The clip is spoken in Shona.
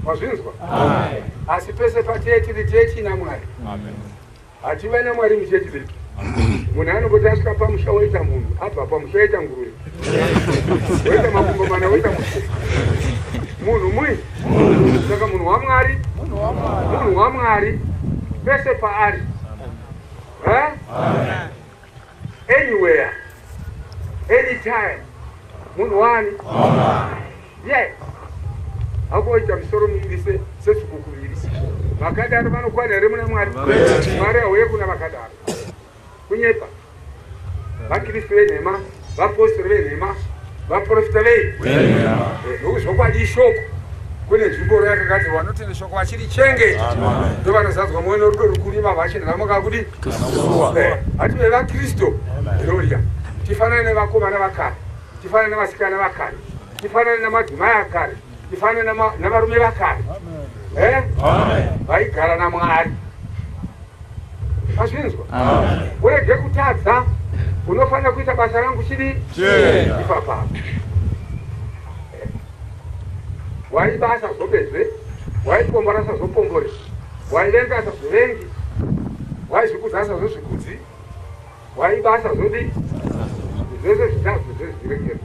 Wazvinzwa? Asi pese patee tiri tee tiina Mwari. Hative naMwari muchechi vedu. Munhu anongoti asvika pamusha woita munhu, abva pamusha woita nguruve, woita makumbo mana, woita musha. Munhu mui. Saka munhu waMwari, munhu waMwari pese paari. Eh? Anywhere, anytime. Munhu wani? Yes. Hakuoita misoro miviri sesvukuku viri. Vakadaro vanokwana here muna Mwari? Mwari hauye kuna vakadaro. Kunyepa. VaKristu venhema, vapostori venhema, vaprofita vei? Nokuti zvokwadi ishoko. Kune nzvimbo yakagadzirwa vanoti neshoko vachiri chengeta. Ndovanozadzwa mwoyo norudo rukuru ivavo vachinhamo kakudi. Hative vaKristu. Gloria. Tifanane nevakomana vakare. Tifanane nevasikana vakare. Tifanane namadzimai akare. Tifanane navarume vakare. Eh? Vaigara naMwari. Mazvinzwa? Urege kutadza. Unofanira kuita basa rangu chidi? Ipapa. Waiba asazobezve, waipombora asazopombori, waivenga asazovengi, waizvikudza asazozvikudzi, waiba asazodi. Zvese zvitadzo zvezviregera.